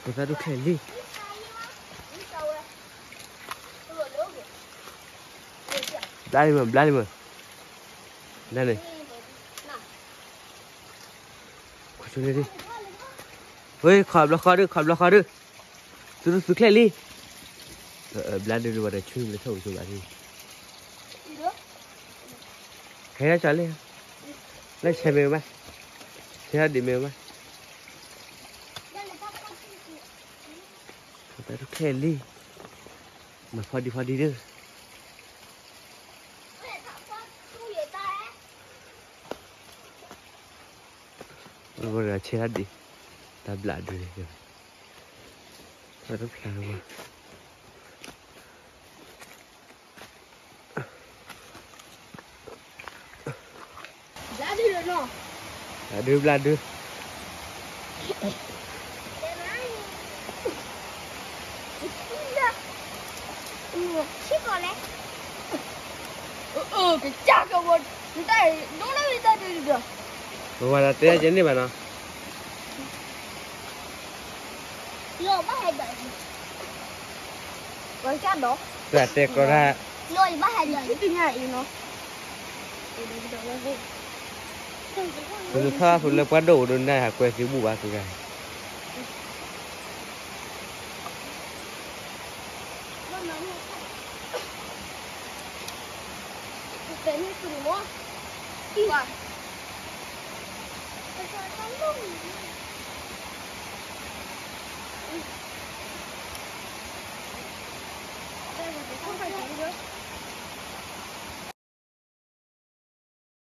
ပသးဒိၣ်ချဲလံ. ဘျါလံမး, ဘျါလံမး, ဘျါန့ၣ်, ဝ့ၢ် ခီဘျီဃီဒုး, ခီဘျီဃီဒုး, သုဒုးသုချဲလံ. ဘျါဒုးဒုး ပှၤတဆူလၢထီၣ်ဝံၤဆိဘၣ်ဒုး, ခဲအံၤကၠီလံ, လၢဆဲးမ့ၢ်မး, ဆဲးဒံးမ့ၢ်မး, ပသးဒိၣ်ချဲလံ, မၤဖီဒံဖီဒံဒုး ဝဲဒၣ်ဆဲးဒံး, တၢ်ဘျးဒုးန့ၣ်, တၢ်တဖျါလၢၤဘၣ်, ဘျးဒုး, ဘျးဒုး, ပဝဲဒၣ်တဲယဲန့ၣ်ဘၣ်နီၤ, ပတဲကီတၢ်, ပသးတဲကီတၢ်, ပသးထီၣ်အသိးလၢပှၤဒိၣ်အိၣ်ဒိးနၤ ဟးကွဲသုးဘူၣ်ဘၣ်သုဂၤ ပတဲန့ၣ်သူၣ်မီၤ, ပှၤ, ပှၤတၢ်လီၢ်မံၤန့ၣ်, ပှၤတၢ်လီၢ်မံၤန့ၣ်